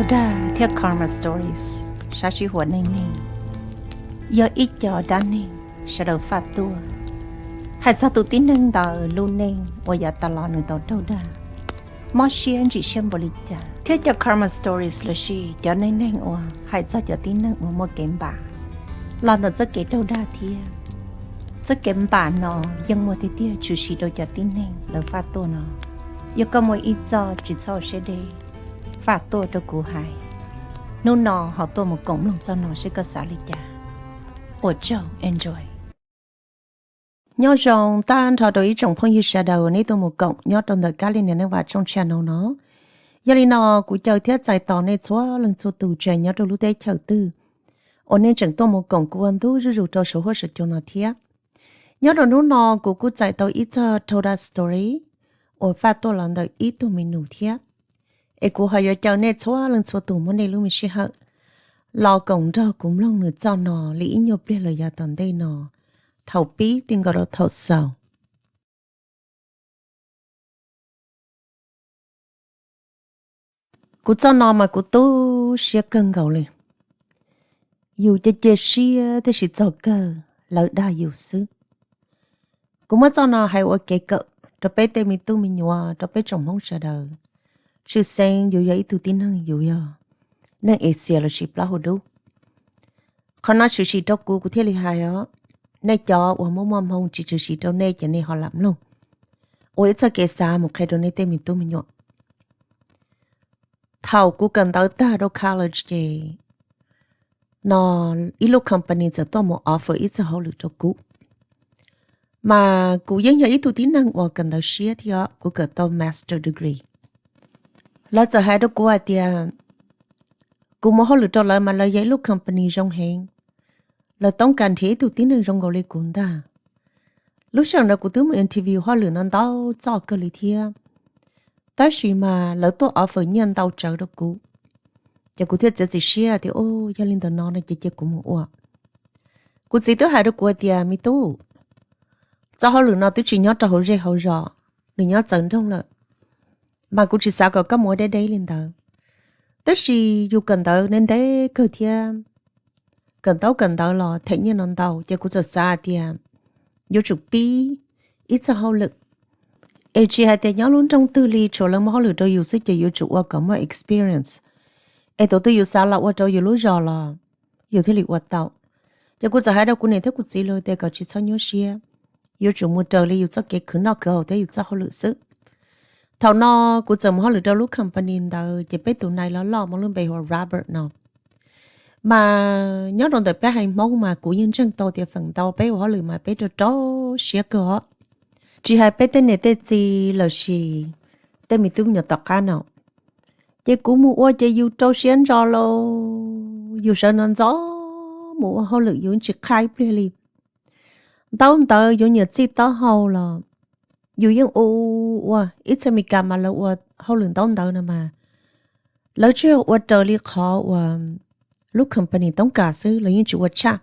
Dag thiab Karma Stories, sab sib huam neej neeg, yog ib co dab neeg sawv daws faj tuaj hais txog tus tib neeg ntawd lub neej uas yav tas los nws tau raug dag, mob siab ntsim siab npaum li cas, thiab cov Karma Stories lossis cov neej neeg uas hais txog cov tib neeg uas muaj kev npam los ntawm txoj kev raug dag thiab. Txoj kev npam no yeej muaj tiag tiag tshwm sim rau cov tib neeg lawv faj tuaj no. Yog koj muaj ib txoj tsis txhob siab deb, faj tuaj rau kuv hais. Hnub no ho tuaj mus koom mloog txoj no seb koj xav li cas. Ua tsaug, enjoy. Nyob zoo tag nrho rau ib tsoom phooj ywg sawv daws uas nej tuaj mus koom nyob rau ntawm Kab Lis Niam Neej Vam Tshooj channel no. Yog li no, kuv caw thiab txais tos nej txhua leej txhua tus tseem nyob rau lub teb chaws twg uas nej tseem tuaj mus koom kuv ua ntu zuj zus rau saum huab saum cua no thiab. Nyob rau hnub no kuv kuj txais tau ib txoj Toda Story uas faj tuaj los ntawm ib tug me nus thiab. Es kuv ho yuav caw nej txhua leej txhua tus muab nej lub me sij hawm los koom nrog kuv mloog nws txoj no li ib nyuag pliag los yav tom ntej no, thaum pib ti nkaus rau thaum xaus. Kuv txoj no mas kuv tu siab kawg nkaus li. Yus cia cia siab tiam sis txog kawg lawv dag yus xwb. Kuv muab txoj no hais ua kev kawm rau peb tej me tub me nyuam, rau peb tsoom Hmoob sawv daws, tshwj xeeb yus yog ib tug tib neeg, yus yog neeg Asia lossis plaub hau dub. Qhov no tshwm sim rau kuv, kuv thiaj li hais os. Nej cov uas muaj muaj hmoo tsis tshwm sim rau nej ces nej ho lam mloog. Ua ib txoj kev xav mus qhia rau nej tej me tub me nyuam. Thaum kuv kawm ntawv tag rau college ces no ib lub company txawm tuaj mus offer ib txoj hauj lwm rau kuv. Mas kuv yeej yog ib tug tib neeg uas kawm ntawv siab thiab, kuv kawm tau master degree. Lawv txawm hais rau kuv hais tias kuv mus hauj lwm rau lawv mas lawv yog ib lub company zoo heev, lawv toob kas nrhiav ib tug tib neeg zoo nkaus li kuv ntag. Lub sij hawm ntawd kuv twb mus interview hauj lwm no ntau txoj kawg li thiab, tab sis mas lawv tuaj offer nyiaj ntau tsawv rau kuv. Ces kuv thiaj txiav txim siab tias, Yog li ntawd no no ces cia kuv mus ua. Kuv txiv twb hais rau kuv hais tias, Me tub, txoj hauj lwm no twb tsis nyob rau hauv zej hauv zos, nws nyob txawv nroog lawm, mas kuv tsis xav kom koj mus ua deb deb li ntawd. Tab sis yus kawm ntawv ntev ntev kawg thiab, kawm ntaub kawm ntawv los them nyiaj no ntau, ces kuv txawm xav hais tias yuav tsum pib ib txoj hauj lwm. Es tsis hais tias nyob lub nroog twg li, tsuas lawv muaj hauj lwm rau yus xwb ces yuav tsum ua kom muaj experience, es thaum twg yus xav los ua rau yus lub zos los yus thiaj li ua tau. Ces kuv txawm hais rau kuv niam thiab kuv txiv lawv tias kom tsis txhob nyuaj siab, yuav tsum mus raws li yus txoj kev khwv noj khwv haus thiab yus txoj hauj lwm xwb. Thaum no kuv txawm mus hauj lwm rau lub company ntawd, ces peb tus nai loj loj muaj lub npe hu ua Robert no. Mas nyob rau ntawm peb haiv Hmoob mas kuv yeej ntseeg tau tias feem ntau peb ua hauj lwm mas peb rau rau siab kawg os. Tsis hais peb tej niam tej txiv lossis tej me tub me nyuam tom qab no, ces kuv mus ua ces yus rau siab ntso lauj, yus sawv ntxov ntxov mus ua hauj lwm yus tsis qhab ib pliag li. Ntaub ntawv yuav nyiam txij taub hau los yus yeej ua ua. Ib txhia Meskas mas lawv ua hauj lwm ntaub ntawv no mas lawv tsuas yog ua raws li qhov uas lub company toob kas xwb, lawv yeej tsis ua tshaj.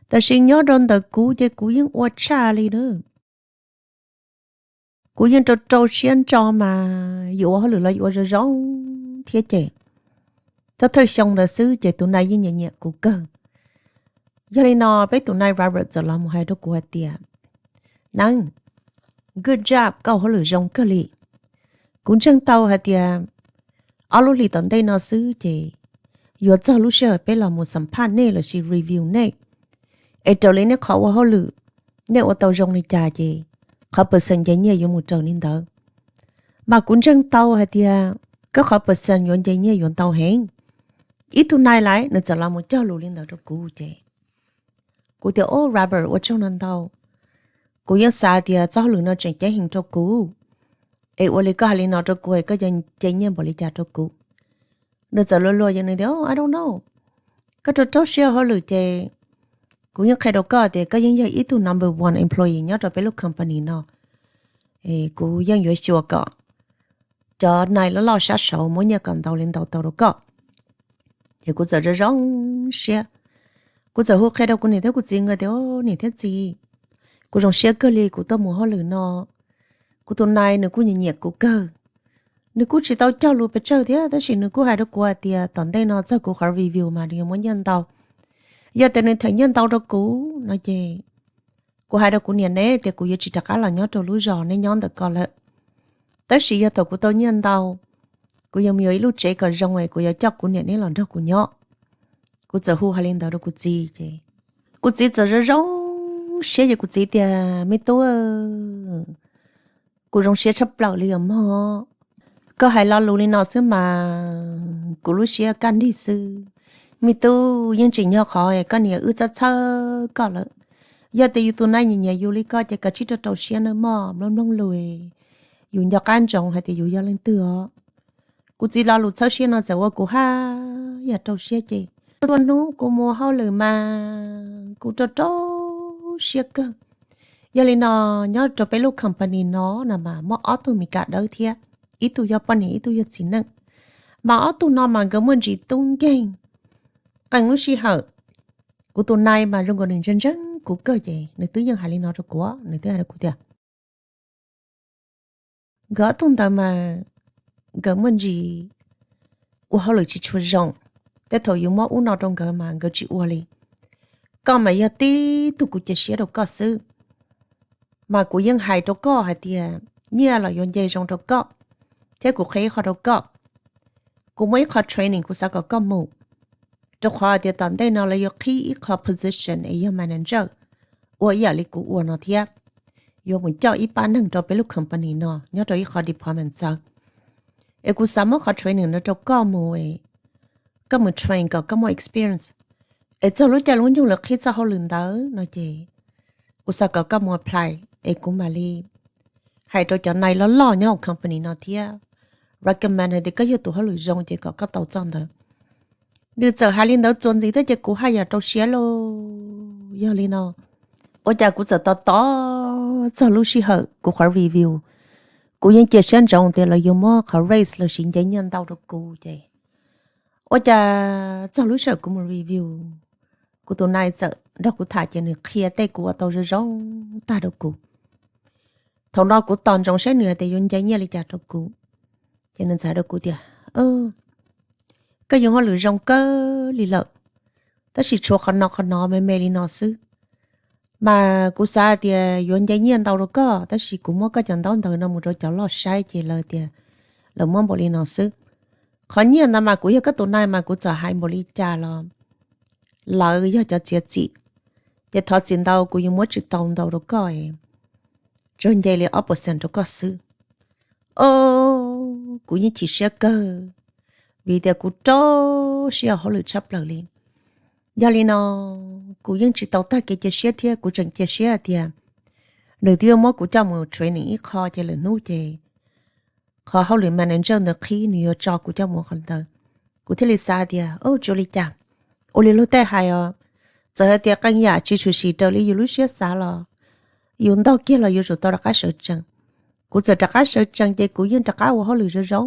Tab sis nyob rau ntawm kuv ces kuv yeej ua tshaj li na. Kuv yeej rau rau siab ntso mas yus ua hauj lwm los yus ua zoo zoo thiab ces thawj thawj xyoo ntawd xwb ces tus nai yeej nyiam nyiam kuv kawg. Yog li no peb tus nai Robert txawm los mus hais rau kuv hais tias, Neeb, good job, koj ua hauj lwm zoo kawg li. Kuv ntseeg tau hais tias ob lub hlis tom ntej no xwb ces yuav txog lub sij hawm peb los mus xam phaj nej lossis review nej, es raws li nej qhov ua hauj lwm, nej ua tau zoo li cas ces qhov percent nce nyiaj yuav mus raws li ntawd. Mas kuv ntseeg tau hais tias koj qhov percent yuav nce nyiaj yuav ntau heev. Ib tug nai lawm nws txawm los mus cog lus li ntawd rau kuv ces kuv tias, O Robert, ua tsaug no ntau. Kuv yeej xav tias txoj hauj lwm no tseem ceeb heev rau kuv, es ua li koj hais li no rau kuv es koj yuav nce nyiaj npaum li cas rau kuv? Nws txawm luag luag ces nws tias, O, I don't know. Koj rau rau siab ua hauj lwm ces kuv yeej qhia rau koj tias koj yeej yog ib tug number one employee nyob rau peb lub company no. Kuv yeej yuav xyuas kom cov nai loj loj sab saud muab nyiaj kom ntau li ntau tau rau koj. Ces kuv txawm zoo zoo siab, kuv txawm hu qhia rau kuv niam thiab kuv txiv nkawd tias, Niam thiab txiv, kuv zoo siab kawg li kuv tuaj mus hauj lwm no. Kuv tus nai nws kuj nyiam nyiam kuv kawg. Nws kuj tsis tau cog lus pes tsawg thiab, tab sis nws kuj hais rau kuv hais tias tom ntej no txog kuv qhov review mas nws yuav muab nyiaj ntau. Yog tias nws them nyiaj ntau rau kuv no ces kuv hais rau kuv niam neb tias kuv yuav tsis rov qab los nyob rau lub zos neb nyob ntawm ko lawm. Tab sis yog thaum kuv tau nyiaj ntau, kuv yuav mus yuav ib lub tsev kom zoo es kuv yuav coj kuv niam neb los nrog kuv nyob. Kuv txawm hu hais li ntawd rau kuv txiv ces kuv txiv txawm zoo zoo siab ces kuv txiv tias, Me tub, kuv zoo siab tshaj plaws li os mog. Koj hais lo lus li no xwb mas kuv lub siab kaj nrig xwb. Me tub, yeej tsim nyog qhov koj niam wb txhawj txhawj koj lawm. Yog tias yus tus nai nyiam nyiam yus li koj ces kav tsij rau rau siab nawb mog, mloog mloog lus, yus nco qab ntsoov hais tias yus yog leej twg os. Kuv txiv lo lus txhawb siab no txawm ua kuv haj yam rau siab ces txhua hnub kuv mus hauj lwm mas kuv rau rau siab kawg. Yog li no, nyob rau peb lub company no no mas muaj ob tug Meskas dawb thiab ib tug yog poj niam ib tug yog txiv neej. Mas ob tug no mas nkawd muaj ntsis tub nkeeg. Qee lub sij hawm kuv tus nai mas zoo nkaus nws ntseeg ntseeg kuv kawg ces nws twb yeej hais li no rau kuv, nws twb hais rau kuv tias nkawd ob tug ntawd mas nkawd muaj ntsis ua hauj lwm tsis tshua zoo. Tej thaum yus muab ub no rau nkawd mas nkawd tsis ua li. Koj mas yog tib tug kuv cia siab rau koj xwb. Mas kuv yeej hais rau koj hais tias nyiaj los yuav nce zoo rau koj, thiab kuv qhia ib qho rau koj. Kuv muaj ib qho training kuv xav kom koj mus, rau qhov tias tom ntej no lawv yuav qhib ib qho position es yog manager ua ib yam li kuv ua no thiab. Yuav mus coj ib pab neeg rau peb lub company no nyob rau ib qho department txawv. Es kuv xav muab qhov training no rau koj mus, koj mus train kom koj muaj experience. Es txog lub caij lub nyoog lawv qhib txoj hauj lwm ntawd no ces kuv xav kom koj mus apply, es kuv mam li hais rau cov nai loj loj nyob hauv company no thiab recommend hais tias koj yog tus hauj lwm zoo ces kom koj tau txoj ntawd. Nws txawm hais li ntawd txuas ntxiv thiab ces kuv haj yam rau siab lauj. Yog li no, ua cas kuv txawm tos tos txog lub sij hawm kuv qhov review, kuv yeej cia siab ntsoov tias lawv yuav muab qhov raise los sis nce nyiaj ntau rau kuv ces ua cas txog lub sij hawm kuv mus review, kuv tus nai txawm nrog kuv tham ces nws qhia tej kuv ua tau zoo zoo tag rau kuv. Thaum no kuv tos ntsoov saib nws hais tias yuav nce nyiaj li cas rau kuv. Ces nws txawm hais rau kuv tias, koj yog hauj lwm zoo kawg li lawm, tab sis tshuav qhov no qhov no me me li no xwb. Mas kuv xav tias yuav nce nyiaj ntau rau koj, tab sis kuv muab koj cov ntaub ntawv no mus rau cov loj saib ces lawv tias lawv muab npaum li no xwb. Qhov nyiaj ntawd mas kuv yog koj tus nai mas kuv txawm hais npaum li cas los lawv yog cov txiav txim, ces thov txim ntau, kuv yuav muab tsis tau ntau rau koj, tsuas nce li ob percent rau koj xwb. O, kuv yeej chim siab kawg, vim tias kuv rau siab hauj lwm tshaj plaws li. Yog li no, kuv yeej tsis tau tag kev cia siab thiab kuv tseem cia siab tias nws twb yuav muab kuv coj mus training ib qho ces lwm hnub ces qhov hauj lwm manager ntawd qhib nws yuav tso kuv coj mus qhov ntawd. Kuv thiaj li xav tias, o, tsis ua li cas, ua li luag tej hais os, txawm hais tias qee yam tsis tshwm sim raws li yus lub siab xav los yus ntog kiag los yuav tsum tau rov qab sawv tsees. Kuv txawm rov qab sawv tsees ces kuv yeej rov qab ua hauj lwm zoo zoo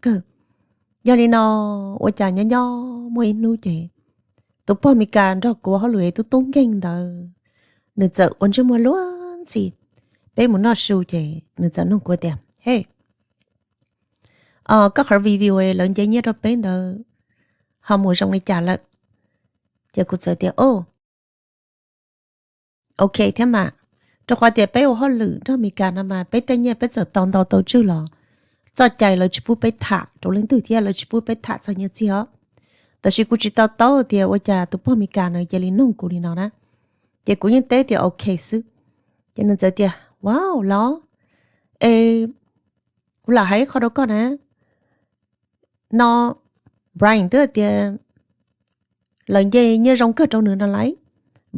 kawg. Yog li no, ua cas nyob nyob muaj ib hnub ces tus pog Meskas nrog kuv ua hauj lwm es tub tub nkeeg ntawd, nws txawm ua ntsej muag luag ntxhi. Peb mus noj su ces nws txawm nug kuv tias, he, koj qhov review lawv nce nyiaj rau peb ntawd ho mus zoo li cas lawm? Ces kuv txawm tias, o, ok thiab mas, rau qhov tias peb ua hauj lwm nrog Meskas no mas peb tej nyiaj peb txawm tau ntau tau tsawg los txoj cai lawv tsis pub peb tham rau leej twg thiab lawv tsis pub peb tham txog nyiaj txiag os. Tab sis kuv tsis to taub tias ua cas tus pog Meskas no cia li nug kuv li no na. Ces kuv yeej teb tias ok xwb. Ces nws txawm tias, wow los, es kuv lam hais ib qho rau koj na. No, Brian twb tias lawv nce nyiaj zoo kawg rau nws no lauj.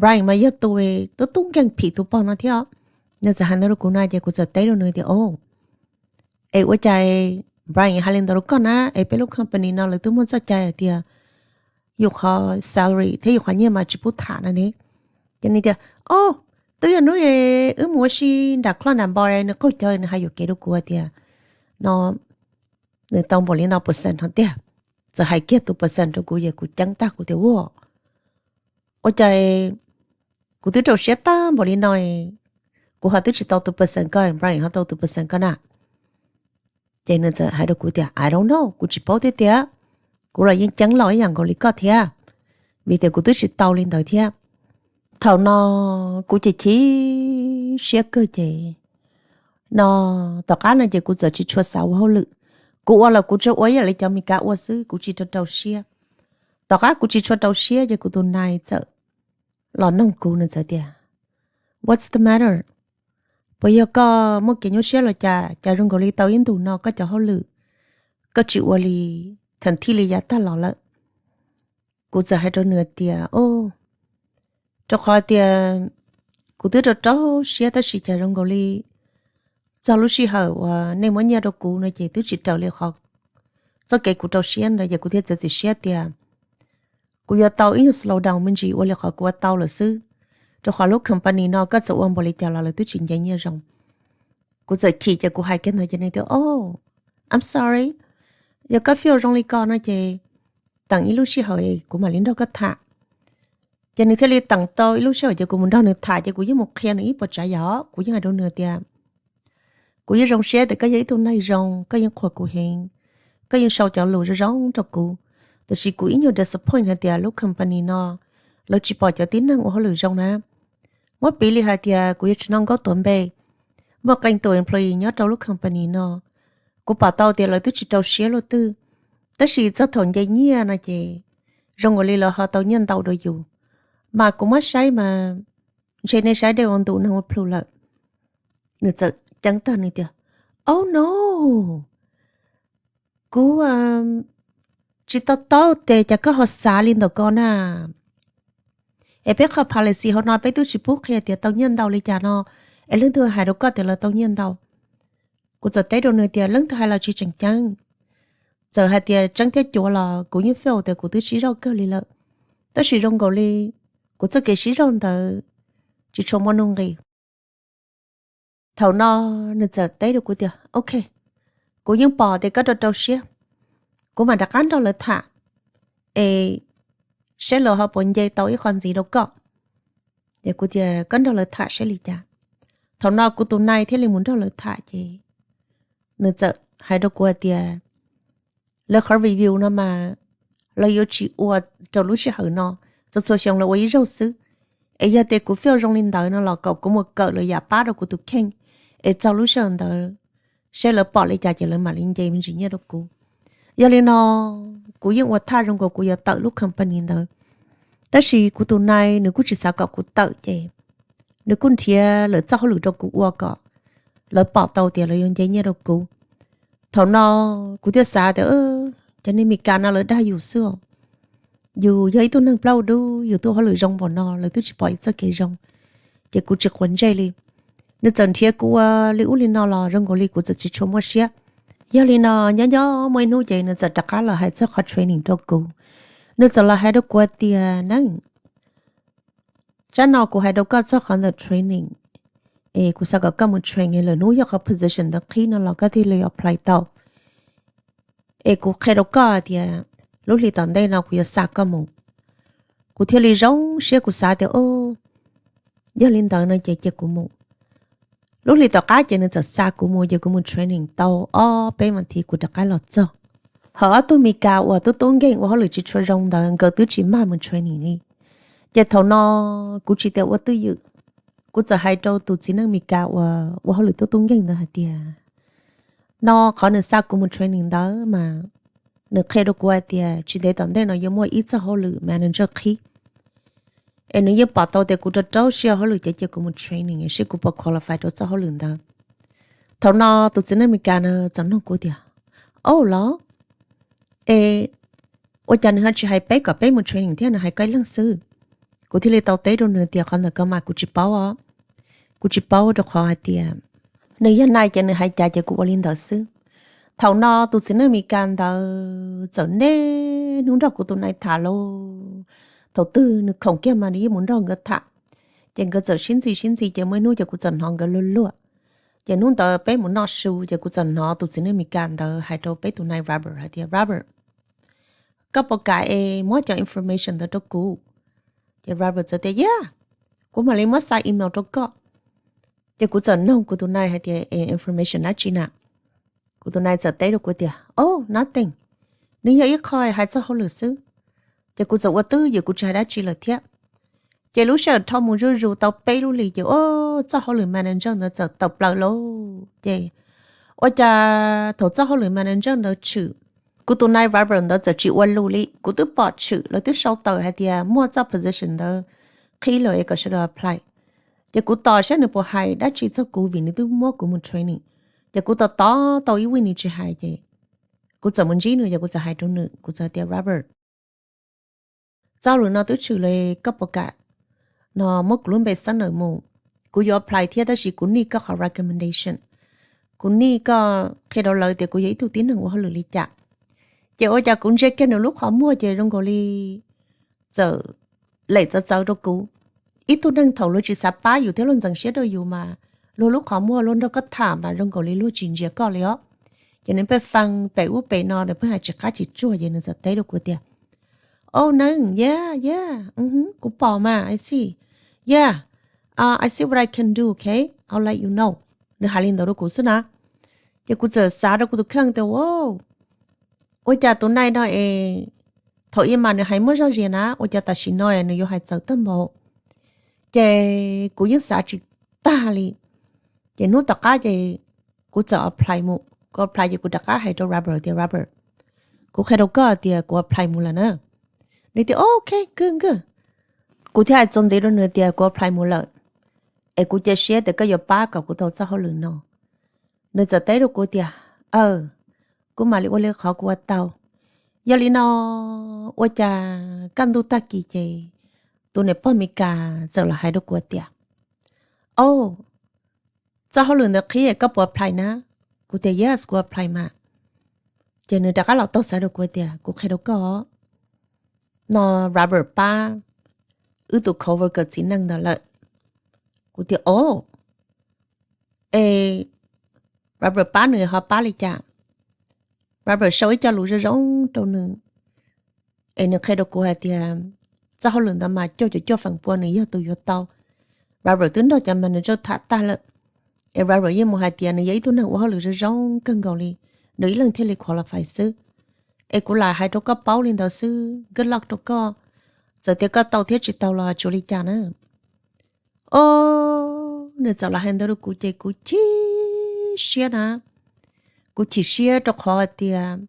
Brian mas yog tus tub tub nkeeg phim tus pog no thiab. Nws txawm hais ntawd rau kuv na ces kuv txawm teb rau nws tias, o, es ua cas Brian hais li ntawd rau koj na, es peb lub company no lawv twb muaj txoj cai hais tias yus qhov salary thiab yus qhov nyiaj mas tsis pub tham no ne. Ces nws tias, o, twb yog hnub wb mus ua si nram club nram bar nws qaug cawv nws hais yuam kev rau kuv tias no nws tau npaum li no percent no tiag. Txawm hais kiag tus percent rau kuv ces kuv ceeb tag kuv tias, ua, ua cas kuv twb rau siab tag npaum li no, kuv ho twb tsis tau tus percent ko, Brian ho tau tus percent ko na. Ces nws txawm hais rau kuv tias, I don't know, kuv tsis paub thiab tiag. Kuv los yeej ceeb los ib yam nkaus li koj thiab, vim tias kuv twb tsis tau li ntawd thiab. Thaum no kuv ces chim siab kawg ces no, tom qab no ces kuv txawm tsis tshua xav ua hauj lwm. Kuv ua los kuv tsuas ua ib yam li cov Meskas ua xwb, kuv tsis rau rau siab. Tom qab kuv tsis tshua rau siab ces kuv tus nai txawm los noog kuv, nws txawm tias, What's the matter? Puas yog koj muaj kev nyuaj siab los cas, cas zoo nkaus li tau ib ntus no koj cov hauj lwm koj tsis ua li, thaum thij li yav tag los lawm? Kuv txawm hais rau nws tias, O, rau qhov tias kuv twb rau rau siab tab sis cas zoo nkaus li txog lub sij hawm uas nej muab nyiaj rau kuv no ces twb tsis raws li qhov txoj kev kuv rau siab ntawd, ces kuv thiaj txiav txim siab tias kuv yuav tau ib nyuag slow down me ntsis ua li qhov kuv ua tau lawm xwb, rau qhov lub company no koj txawm ua npaum li cas los lawv twb tsis nce nyiaj zoo. Kuv txawm chim ces kuv hais kiag ntawd ces nws tias, O, I'm sorry, yog koj feel zoo li ko no ces teem ib lub sij hawm kuv mam li nrog koj tham. Ces nws thiaj li teem tau ib lub sij hawm ces kuv mus nrog nws tham ces kuv yeej mus qhia nws ib puas tsav yam, kuv yeej hais rau nws tias, Kuv yeej zoo siab tias koj yog ib tug neeg zoo, koj yeej qhuas kuv heev, koj yeej sau cov lus zoo zoo rau kuv, tiam sis kuv ib nyuag disappoint hais tias lub company no lawv tsis pom cov tib neeg ua hauj lwm zoo na. Muab piv li hais tias kuv yog tsis noj nkauj tuav npe, muaj qee tus employee nyob rau lub company no, kuv pom tau tias lawv twb tsis rau siab luaj twg, tab sis txog thaum nce nyiaj no ces zoo nkaus li lawv ho tau nyiaj ntau dua yus, mas kuv muab saib mas ntshe nej saib dej ua ntu neeg ua plhu lawm. Nws txawm ceeb tag nws tias, Oh no, kuv tsis to taub tias cas koj ho xav li ntawm ko na. Es peb qhov policy hauv no peb twb tsis pub qhia tias tau nyiaj ntau li cas no, es leej twg hais rau koj tias lawv tau nyiaj ntau? Kuv txawm teb rau nws tias, Leej twg hais los tsis tseem ceeb. Txawm hais tias tseeb thiab cuav los kuv yeej feel tias kuv twb sib zog kawg li lawm, tab sis zoo nkaus li kuv txoj kev sib zog ntawd tsis tshua muaj nuj nqis. Thaum no nws txawm teb rau kuv tias, Ok, kuv yeej pom tias koj rau rau siab, kuv mam rov qab nrog lawv tham es saib lawv ho puas nce tau ib qho ntxiv rau koj. Ces kuv tias, Koj nrog lawv tham saib li cas. Thaum no kuv tus nai thiaj li mus nrog lawv tham ces nws txawm hais rau kuv hais tias, Lawv qhov review no mas lawv yuav tsis ua rau lub sij hawm no, txhua txhua xyoo lawv ua ib zaug xwb. Es yog tias kuv feel zoo li ntawd no los kom kuv mus kawm lawv yam pab rau kuv tus kheej, es txog lub sij hawm ntawd saib lawv pom li cas ces lawv mam li nce me ntsis nyiaj rau kuv. Yog li no kuv yeej ua thaj zoo nkaus kuv yuav tawm lub company ntawd, tab sis kuv tus nai nws kuj tsis xav kom kuv tawm ces nws kuj nrhiav lawv txoj hauj lwm rau kuv ua kom lawv pom tau tias lawv yuav nce nyiaj rau kuv. Thaum no kuv thiaj xav tias, Cov neeg Meskas no lawv dag yus xwb os. Yus yog ib tug neeg plaub dub, yus tuaj hauj lwm zoo npaum no lawv twb tsis pom yus txoj kev zoo, ces kuv tsis quav ntsej li. Nws txawm nrhiav kuv ua li ub li no los zoo nkaus li kuv txawm tsis tshua muaj siab. Yog li no nyob nyob muaj ib hnub ces nws txawm rov qab los hais txog qhov training rau kuv. Nws txawm los hais rau kuv tias, Neeb, tsab no kuv hais rau koj txog qhov ntawm training, es kuv xav kom koj mus train, lwm hnub yog qhov position ntawd qhib no los koj thiaj li apply tau. Es kuv qhia rau koj tias lub hli tom ntej no kuv yuav xa koj mus. Kuv thiaj li zoo siab, kuv xav tias, O, yog li ntawd no ces cia kuv mus. Lub hli tom qab ces nws txawm xa kuv mus, ces kuv mus training tau ob peb vas thiv kuv rov qab los txog. Ho ob tug Meskas uas tub tub nkeeg ua hauj lwm tsis tshua zoo ntawd nkawd twb tsis mag mus training li. Ces thaum no kuv tsis tias ua twj ywm, kuv txawm hais rau tus txiv neej Meskas uas ua hauj lwm tub tub nkeeg ntawd hais tias, no qhov nws xa kuv mus training ntawd mas nws qhia rau kuv hais tias tsis ntev tom ntej no yuav muaj ib txoj hauj lwm manager qhib, es nws yeej pom tau tias kuv rau rau siab hauj lwm ces cia kuv mus training es seb kuv puas qualify rau txoj hauj lwm ntawd. Thaum no tus txiv neej Meskas na txawm nug kuv tias, O los, es ua cas nws ho tsis hais peb kom peb mus training thiab nws hais koj ib leeg xwb? Kuv thiaj li tau teb rau nws tias qhov ntawm ko mas kuv tsis paub os. Kuv tsis paub rau qhov hais tias nws yog nai ces nws hais cas ces kuv ua li ntawd xwb. Thaum no tus txiv neej Meskas ntawd txawm niaj hnub nrog kuv tus nai tham lauj. Thaum twg nws khoom kiag mas nws yeej mus nrog nkawd tham. Ces nkawd txawm sib ntxi sib ntxi ces muaj ib hnub ces kuv txawm hnov nkawd luag luag. Ces hnub ntawd peb mus noj su ces kuv txawm hnov tus txiv neej Meskas ntawd hais rau peb tus nai Robert hais tias, Robert, koj puas kam es muab cov information ntawd rau kuv? Ces Robert txawm tias, Yeah, kuv mam li muab xa email rau koj. Ces kuv txawm nug kuv tus nai hais tias, E, information dab tsi na? Kuv tus nai txawm teb rau kuv tias, Oh, nothing. Nws yog ib qho hais txoj hauj lwm xwb. Ces kuv txawm ua twj ywm, kuv tsis hais dab tsi lawm thiab. Ces lub sij hawm dhau mus zuj zus tau peb lub hlis ces, o, txoj hauj lwm manager ntawd txawm tawm plaws lauj. Ces ua cas thaum txoj hauj lwm manager ntawd tshwm, kuv tus nai Robert ntawd txawm tsis ua lus li. Kuv twb pom tshwm lawv twb sau tawm hais tias muaj txoj position ntawd qhib los es kom sawv daws apply. Ces kuv tos saib nws puas hais dab tsi txog kuv vim nws twb muab kuv mus training. Ces kuv tos tos tau ib vij nws tsis hais ces kuv txawm mus ntsib nws ces kuv txawm hais rau nws, kuv txawm tias, Robert, txoj hauj lwm no twb tshwm li, koj puas kam no muab kuv lub npe xab nawm mus? Kuv yuav apply thiab tab sis kuv nij koj qhov recommendation, kuv nij koj qhia rau lawv tias kuv yog ib tug tib neeg ua hauj lwm li cas. Ces ua cas kuv ntsia kiag nws lub qhov muag ces zoo nkaus li txawm lem txawv txawv rau kuv. Ib tug neeg thaum luag tsis xav pab yus thiab luag ntxeev siab rau yus mas luag lub qhov muag luag nrog koj tham mas zoo nkaus li luag tsis ntsia koj li os. Ces nws pheej fee pem ub pem no, nws pheej hais tsis qab tsis tsuag ces nws txawm teb rau kuv tias, Oh no, yeah, yeah, kuv pom mas, I see, yeah, I see what I can do, okay, I'll let you know. Nws hais li ntawd rau kuv xwb na. Ces kuv txawm xav rau kuv tus kheej tias, Wow, ua cas tus nai no es thaum ub mas nws hais muaj zog zias na, ua cas tam sim no nws yuav hais txawv tag npaum? Ces kuv yeej xav tsis tag li. Ces hnub tom qab ces kuv txawm apply mus. Kuv apply ces kuv rov qab hais rau Robert tias, Robert, kuv qhia rau koj tias kuv apply mus lawm na. Nws tias, Ok, good, good. Kuv thiaj hais txuas ntxiv rau nws tias kuv apply mus lawm, es kuv cia siab tias koj yuav pab kom kuv tau txoj hauj lwm no. Nws txawm teb rau kuv tias, Aw, kuv mam li ua li qhov kuv ua tau. Yog li no, ua cas kaj ntug tag kis ces tus niam pog Mes Kas txawm los hais rau kuv tias, O, txoj hauj lwm ntawd qhib, koj puas apply na? Kuv tias, Yes, kuv apply mas. Ces nws rov qab los taug xaiv rau kuv tias, Kuv qhia rau koj, no Robert pab wb tus coworker txiv neej ntawd lawm. Kuv tias, O, es Robert pab nws ho pab li cas? Robert sau ib co lus zoo zoo rau nws, es nws qhia rau kuv hais tias txoj hauj lwm ntawd mas cuaj caum cuaj feem pua nws yog tus yuav tau. Robert twb nrog cov manager tham tag lawm, es Robert yeej mus hais tias nws yog ib tug neeg ua hauj lwm zoo zoo kawg nkaus li, nws ib leeg thiaj li qualify xwb. Es kuv lam hais rau koj paub li ntawd xwb, good luck rau koj. Txawm tias koj tau thiab tsis tau los tsuas li cas na. O, nws txawm los hais ntawd rau kuv ces kuv chim siab na. Kuv chim siab rau qhov tias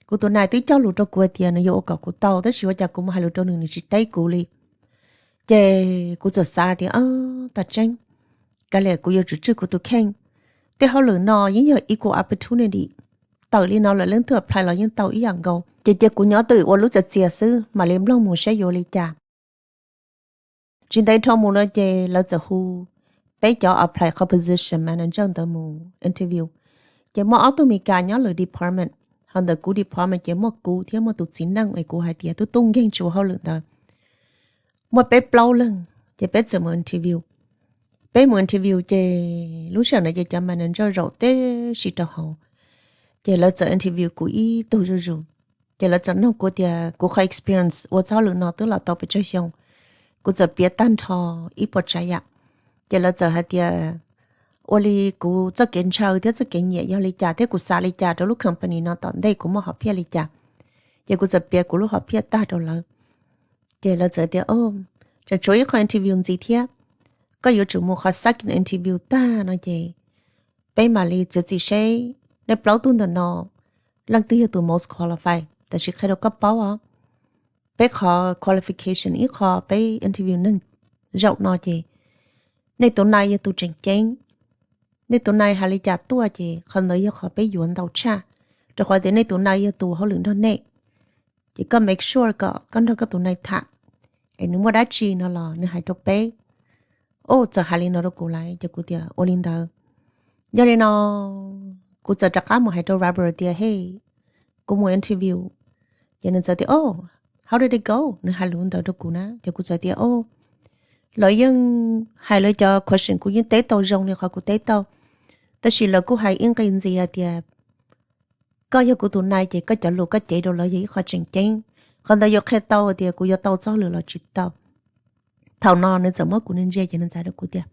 kuv tus nai twb cog lus rau kuv tias nws yuav ua kom kuv tau, tab sis ua cas kuv mus hais lus rau nws, nws tsis teb kuv li. Ces kuv txawm xav tias, Tam tseeb, kav liam kuv yuav tsum tswj kuv tus kheej. Tej hauj lwm no yeej yog equal opportunity, tawm li no lawm leej twg apply los yeej tau ib yam nkaus. Ces cia kuv nyob twj ywm ua lub txias txias xwb mam li mloog mus saib yuav li cas. Tsis ntev dhau mus no ces lawv txawm hu peb cov apply qhov position manager ntawd mus interview. Ces muaj ob tug Mes Kas nyob lwm department, ho ntawm kuv department ces muaj kuv thiab muaj tus txiv neej es kuv hais tias tub tub nkeeg tsis ua hauj lwm ntawd. Muaj peb plaub leeg ces peb txawm mus interview. Peb mus interview ces lub sij hawm ntawd ces cov manager zaum tib si rau hauv, ces lawv txawm interview kuv ib tug zuj zus. Ces lawv txawm nug kuv tias kuv qhov experience ua txoj hauj lwm no twb los tau pes tsawg xyoo. Kuv txawm piav tag nrho ib puas tsav yam. Ces lawv txawm hais tias ua li kuv txoj kev ntshaw thiab txoj kev nyiam yog li cas thiab kuv xav li cas rau lub company no tom ntej kuv muaj hom phiaj li cas. Ces kuv txawm piav kuv lub hom phiaj tag rau lawv. Ces lawv txawm tias, Tseem tshuav ib qho interview ntxiv thiab, koj yuav tsum mus qhov second interview tag no ces peb mam li txiav txim seb nej plaub tug ntawm no leej twg yog tus most qualified. Tab sis qhia rau koj paub os, peb qhov qualification ib qho peb interview neeg zaum no ces nej tus nai yog tus tseem ceeb. Nej tus nai hais li cas tuaj ces qhov ntawd yog qhov peb yuav ntau tshaj, rau qhov tias nej tus nai yog tus hauj lwm nrog nej. Ces koj make sure kom koj nrog koj tus nai tham, es nws muaj dab tsi no los nws hais rau peb. O, txawm hais li no rau kuv lawm ces kuv tias ua li ntawd. Yog li no kuv txawm rov qab mus hais rau Robert tias, Hey, kuv mus interview. Ces nws txawm tias, O, how did it go? Nws hais lus ntawd rau kuv na ces kuv txawm tias, O, lawv yeej hais lawv cov question kuv yeej teb tau zoo li qhov kuv teb tau, tab sis lawv kuj hais ib nqi ntxiv hais tias koj yog kuv tus nai ces koj cov lus koj cev rau lawv yog ib qho tseem ceeb. Qhov ntawd yuav qhia tau tias kuv yuav tau txoj hauj lwm los tsis tau. Thaum no nws txawm muab kuv ntsia ces nws txawm hais rau kuv tias,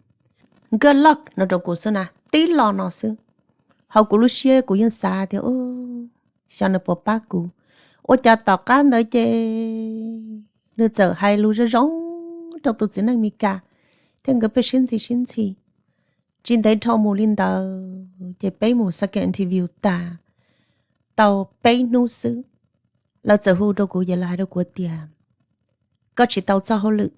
Good luck no rau kuv xwb na, tib lo no xwb. Hauv kuv lub siab kuv yeej xav tias xyov nws puas pab kuv. Ua cas tom qab ntawd ces nws txawm hais lus zoo zoo rau tus txiv neej Meskas, thiab nkawd pheej sib ntxhi sib ntxhi. Tsis ntev dhau mus li ntawd ces peb mus second interview tag tau peb hnub xwb, lawv txawm hu rau kuv ces lawv hais rau kuv tias koj tsis tau txoj hauj lwm,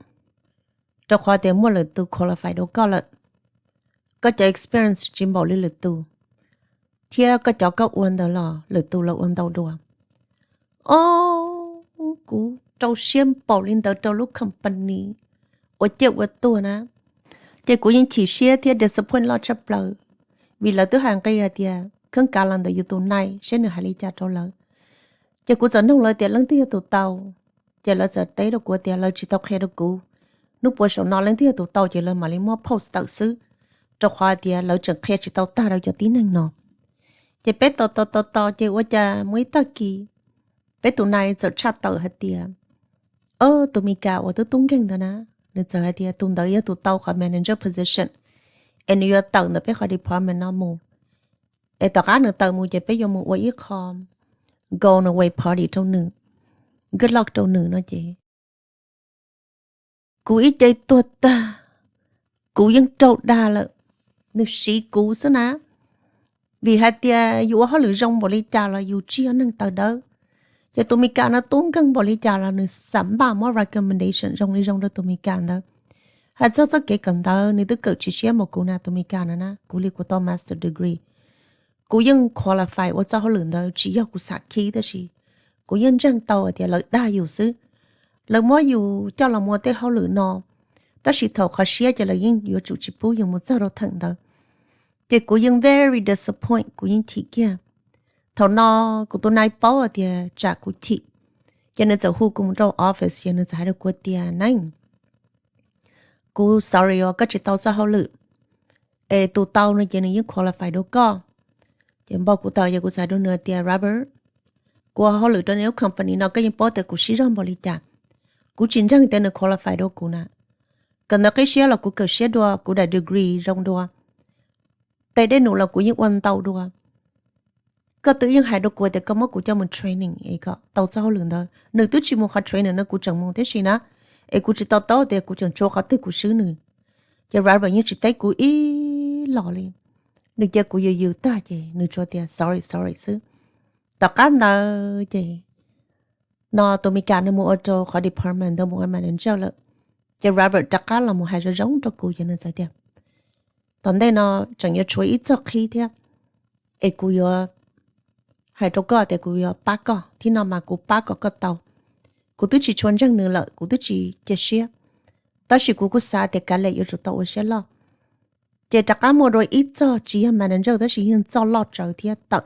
rau qhov tias muaj lwm tus qualify dua koj lawm. Koj cov experience tsis npaum li lwm tus, thiab koj cov koj ua ntawd los lwm tus los ua ntau dua. Ob, kuv rau siab npaum li ntawd rau lub company ua ciaj ua tuag na. Ces kuv yeej chim siab thiab disappoint loj tshaj plaws, vim lawv twb hais nqi hais tias kheeb kav los ntawm yus tus nai saib nws hais li cas rau lawv. Ces kuv txawm nug lawv tias leej twg yog tus tau, ces lawv txawm teb rau kuv tias lawv tsis tau qhia rau kuv. Hnub puav saum no leej twg yog tus tau ces lawv mam li muab post tawm xwb, rau qhov tias lawv tseem qhia tsis tau tag rau cov tib neeg no. Ces peb tos tos tos tos ces ua cas muaj ib tag kis peb tus nai txawm tshaj tawm hais tias, o, tus Meskas uas twb tub nkeeg ntawd na, nws txawm hais tias tus ntawd yog tus tau qhov manager position, es nws yuav tawm ntawm peb qhov department no mus. Es tom qab nws tawm mus ces peb yuav mus ua ib qho going away party rau nws, good luck rau nws no ces kuv ib ce tuag tag, kuv yeej raug dag lawm. Nws siv kuv xwb na, vim hais tias yus ua hauj lwm zoo npaum li cas los yus tsis yog neeg tawv dawb. Ces tus Meskas no tub nkeeg npaum li cas los nws xam maj muab recommendation zoo li zoo rau tus Meskas ntawd. Hais txog txoj kev kawm ntawv nws twb kawm tsis siab npaum kuv na tus Meskas no na, kuv li kuv tau master degree. Kuv yeej qualify ua txoj hauj lwm ntawd tsis yog kuv xam khib tab sis kuv yeej ntseeg tau tias lawv dag yus xwb, lawv muab yus coj los ua tej hauj lwm no, tab sis thaum qhov siab ces lawv yeej yuav tsum tsis pub yus mus txog rau theem ntawd. Ces kuv yeej very disappoint, kuv yeej chim kiag. Thaum no kuv tus nai paub hais tias tsam kuv chim, ces nws txawm hu kuv mus rau office ces nws txawm hais rau kuv tias, Neeb, kuv sorry os, koj tsis tau txoj hauj lwm, es tus tau no ces nws yeej qualify dua koj. Ces npau kuv tau ces kuv txawm hais rau nws tias, Robert, kuv ua hauj lwm rau nej lub company no koj yeej paub tias kuv siv zog npaum li cas. Kuv tsis ntseeg tias nws qualify dua kuv na. Kawm ntawv qib siab los kuv kawm siab dua, kuv daim degree zoo dua, tej dej num los kuv yeej ua ntau dua. Koj twb yeej hais rau kuv tias koj muab kuv coj mus training es kom tau txoj hauj lwm ntawd. Nws twb tsis mus qhov training no kuv tseem mus tib si na, es kuv tsis to taub tias kuv tseem tshuav qhov twg kuv swb nws. Ces Robert yeej tsis teb kuv ib los li, nws cia kuv yws yws tag ces nws tsuas tias sorry sorry xwb. Tom qab ntawd ces no tus Meskas no mus ua rau qhov department ntawd mus ua manager lawm. Ces Robert rov qab los mus hais zoo zoo rau kuv ces nws txawm tias, tom ntej no tseem yuav tshuav ib txoj qhib thiab, es kuv yuav hais rau koj tias kuv yuav pab koj thiab no mas kuv pab kom koj tau. Kuv twb tsis tshua ntseeg nws lawm, kuv twb tsis cia siab, tab sis kuv kuj xav tias kav liam yuav tsum tau ua siab loj. Ces rov qab muaj dua ib txoj tsis yog manager tab sis yog txoj loj tsawv thiab tawm.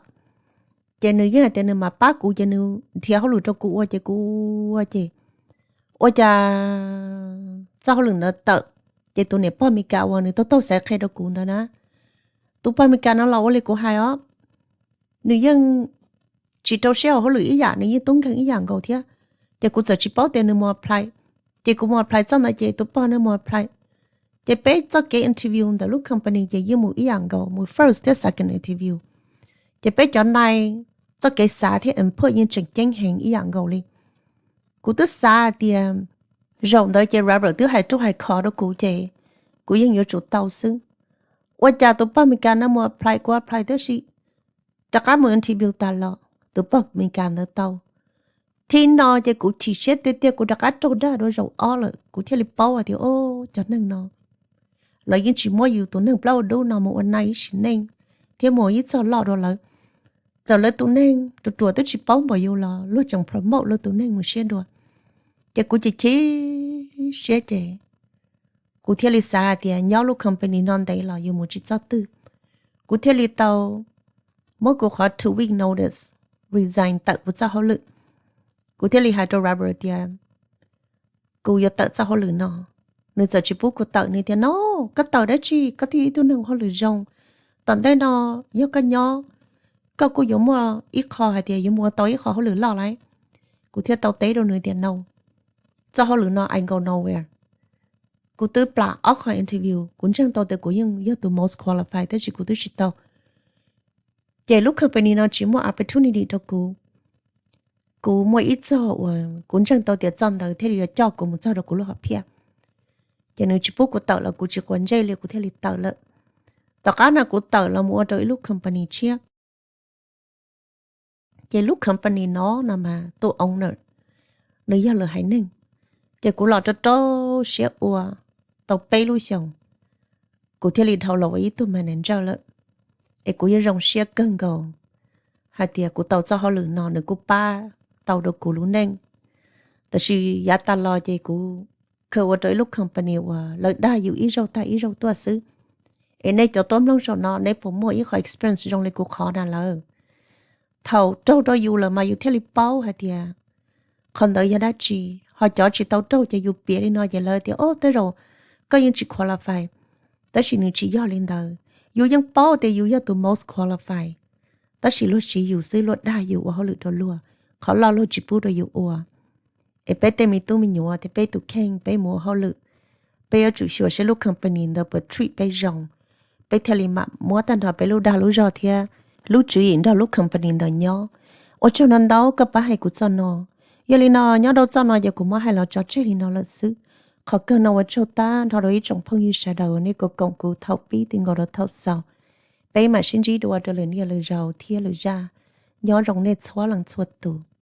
Ces nws yeej hais tias nws mam pab kuv ces nws nrhiav hauj lwm rau kuv ua ces kuv ua ces ua cas txoj hauj lwm ntawd tawm. Ces tus niam pog Meskas uas nws taug taug xaiv qhia rau kuv ntawd na, tus pog Meskas no los ua li kuv hais os, nws yeej tsis rau siab hauj lwm ib yam, nws yeej tub nkeeg ib yam nkaus thiab. Ces kuv txawm tsis paub tias nws mus apply, ces kuv mus apply txoj ntawd ces tus pog no mus apply. Ces peb txoj kev interview ntawm lub company ces yeej mus ib yam nkaus, mus first thiab second interview. Ces peb cov nai txoj kev xav thiab input yeej tseem ceeb heev ib yam nkaus li. Kuv twb xav tias zaum ntawd ces Robert twb hais ruj hais khov rau kuv ces kuv yeej yuav tsum tau xwb. Ua cas tus pog Meskas no mus apply, kuv apply tab sis rov qab mus interview tas los tus pog Meskas ntawd tau. Thib no ces kuv chim siab tiag tiag, kuv rov qab raug dag dua zaum ob lawm, kuv thiaj li paub hais tias o, cov neeg no lawv yeej tsis muab yus tus neeg plaub dub no mus ua nai ib sim neej thiab mus ib txoj loj dua lawv. Txawm lawv tus neeg ruam ruam twb tsis paub npaum yus los luag tseem promote luag tus neeg mus siab dua. Ces kuv chim chim siab ces kuv thiaj li xav hais tias nyob lub company no ntev los yus mus tsis txog twg. Kuv thiaj li tau muab kuv qhov two week notice resign tawm kuv txoj hauj lwm. Kuv thiaj li hais rau Robert tias kuv yuav tawm txoj hauj lwm no. Nws txawm tsis pub kuv tawm, nws tias no, koj tawm dab tsi, koj twb yog ib tug neeg hauj lwm zoo, tom ntej no yog koj nyob, koj kuj yuav muaj ib qho hais tias yuav mus ua tau ib qho hauj lwm loj lauj. Kuv thiaj tau teb rau nws tias no, txoj hauj lwm no I go nowhere. Kuv twb plam ob qho interview, kuv ntseeg tau tias kuv yeej yog tus most qualified tab sis kuv twb tsis tau. Ces lub company no tsis muaj opportunity rau kuv. Kuv muaj ib txog uas kuv ntseeg tau tias txoj ntawd thiaj li yuav coj kuv mus txog rau kuv lub hom phiaj. Ces nws tsis pub kuv tawm los kuv tsis quav ntsej li kuv thiaj li tawm lawm. Tom qab no kuv tawm los mus ua rau ib lub company tshiab. Ces lub company no no mas tus owner nws yog lwm haiv neeg. Ces kuv los rau rau siab ua tau peb lub xyoos, kuv thiaj li dhau los ua ib tug manager lawm. Es kuv yeej zoo siab kawg nkaus hais tias kuv tau txoj hauj lwm no nws kuj pab tau rau kuv lub neej. Tab sis yav tas los ces kuv kha ua rau ib lub company uas lawv dag yus ib zaug tag ib zaug tuaj xwb. Es nej cov tuaj mloog zaum no nej puas muaj ib qhov experience zoo li kuv qhov na lawm? Thaum raug rau yus lawm mas yus thiaj li paub hais tias qhov ntawd yog dab tsi. Ho cov tsis tau raug ces yus piav li no ces lawv tias, o, tej zaum koj yeej tsis qualify. Tab sis nws tsis yog li ntawd, yus yeej paub tias yus yog tus most qualify, tab sis luag siv yus xwb, luag dag yus ua hauj lwm rau luag, qhov loj luag tsis pub rau yus ua. Es peb tej me tub me nyuam thiab peb tus kheej peb mus ua hauj lwm, peb yuav tsum xyuas seb lub company ntawd puas treat peb zoo, peb thiaj li mam muab tag nrho peb lub dag lub zog thiab lub tswv yim nrog lub company ntawd nyob. Ua tsaug ntau ntau koj pab hais kuv txoj no. Yog li no nyob rau txoj no ces kuv muab hais los tso tseg li no lawm xwb. Qhov kawg no ua tsaug tag nrho rau ib tsoom phooj ywg sawv daws uas nej koom kuv thaum pib ti nkaus rau thaum xaus. Peb mam sib ntsib dua rau lwm niaj lwm zaus thiab lwm zaj. Nyob zoo nej txhua leej txhua tus.